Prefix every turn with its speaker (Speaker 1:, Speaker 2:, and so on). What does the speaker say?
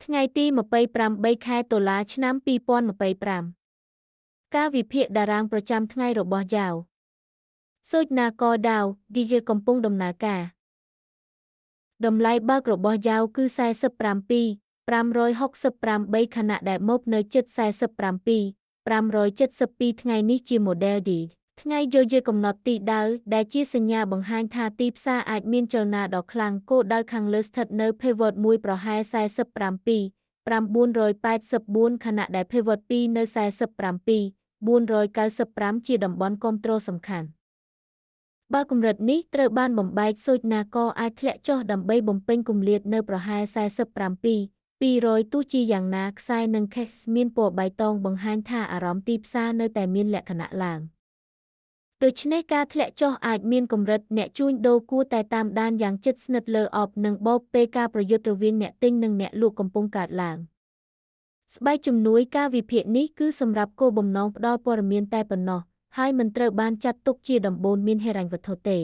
Speaker 1: ថ្ងៃទី28ខែតុលាឆ្នាំ2025ការវិភាគតារាងប្រចាំថ្ងៃរបស់យ៉ាវសូចណាកដាវឌីជាកំពុងដំណើរការតម្លៃបើករបស់យ៉ាវគឺ47 568ខណៈដែលមកនៅជិត47 572ថ្ងៃនេះជា model D ថ្ងៃយកជាកំណត់ទីដៅដែលជាសញ្ញាបង្ហាញថាទីផ្សារអាចមានចលនាដ៏ខ្លាំងគោលដៅខាងលើស្ថិតនៅ pivot 1ប្រហែល47 984ខណៈដែល pivot 2នៅ47 495ជាតំបន់គាំទ្រសំខាន់បើកម្រិតនេះត្រូវបានបំបែកសូចណាក៏អាចធ្លាក់ចុះដើម្បីបំពេញគម្លាតនៅប្រហែល47 200ទោះជាយ៉ាងណាខ្សែនិង cash មានពណ៌បៃតងបង្ហាញថាអារម្មណ៍ទីផ្សារនៅតែមានលក្ខណៈឡើងដូច្នេះការធ្លាក់ចុះអាចមានកម្រិតអ្នកជួញដូរគួរតែតាមដានយ៉ាងជិតស្និទ្ធលើអបនិងបោកពេលការប្រយុទ្ធរវាងអ្នកទិញនិងអ្នកលក់កំពុងកើតឡើងស្បែកជំនួយការវិភាគនេះគឺសម្រាប់គោលបំណងផ្ដល់ព័ត៌មានតែប៉ុណ្ណោះហើយមិនត្រូវបានចាត់ទុកជាដំបូន្មានហិរញ្ញវត្ថុទេ។